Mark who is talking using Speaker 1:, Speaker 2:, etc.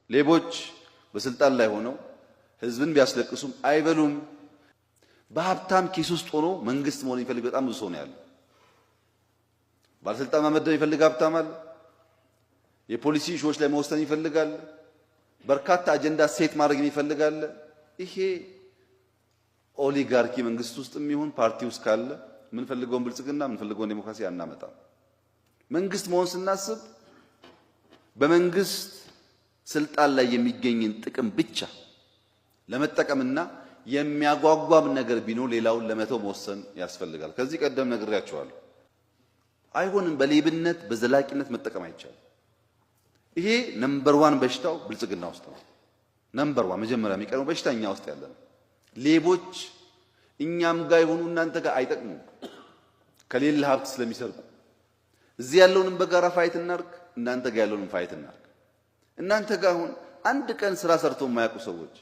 Speaker 1: ሌቦች በስልጣን ላይ ሆነው ህዝብን ቢያስለቅሱም አይበሉም። በሀብታም ኪስ ውስጥ ሆኖ መንግስት መሆን የሚፈልግ በጣም ብዙ ሰው ነው ያለው። ባለስልጣን መመደብ የሚፈልግ ሀብታም አለ። የፖሊሲ issue ዎች ላይ መወሰን ይፈልጋል። በርካታ አጀንዳ set ማድረግ ይፈልጋል። ይሄ oligarchy መንግስት ውስጥ የሚሆን ፓርቲ ውስጥ ካለ የምንፈልገውን ብልጽግና፣ የምንፈልገውን ዴሞክራሲ አናመጣም። መንግስት መሆን ስናስብ በመንግስት ስልጣን ላይ የሚገኝን ጥቅም ብቻ ለመጠቀምና የሚያጓጓም ነገር ቢኖር ሌላውን ለመተው መወሰን ያስፈልጋል። ከዚህ ቀደም ነግሬያቸዋለሁ። አይሆንም። በሌብነት በዘላቂነት መጠቀም አይቻልም። ይሄ number one በሽታው ብልጽግና ውስጥ ነው። Number one መጀመሪያ የሚቀርበው በሽታ እኛ ውስጥ ያለ ነው። ሌቦች እኛም ጋር የሆኑ እናንተ ጋር አይጠቅሙም፣ ከሌለ ሀብት ስለሚሰርቁ። እዚህ ያለውንም በጋራ fight እናርግ፣ እናንተ ጋር ያለውንም fight እናርግ። እናንተ ጋር አሁን አንድ ቀን ስራ ሰርቶ የማያውቁ ሰዎች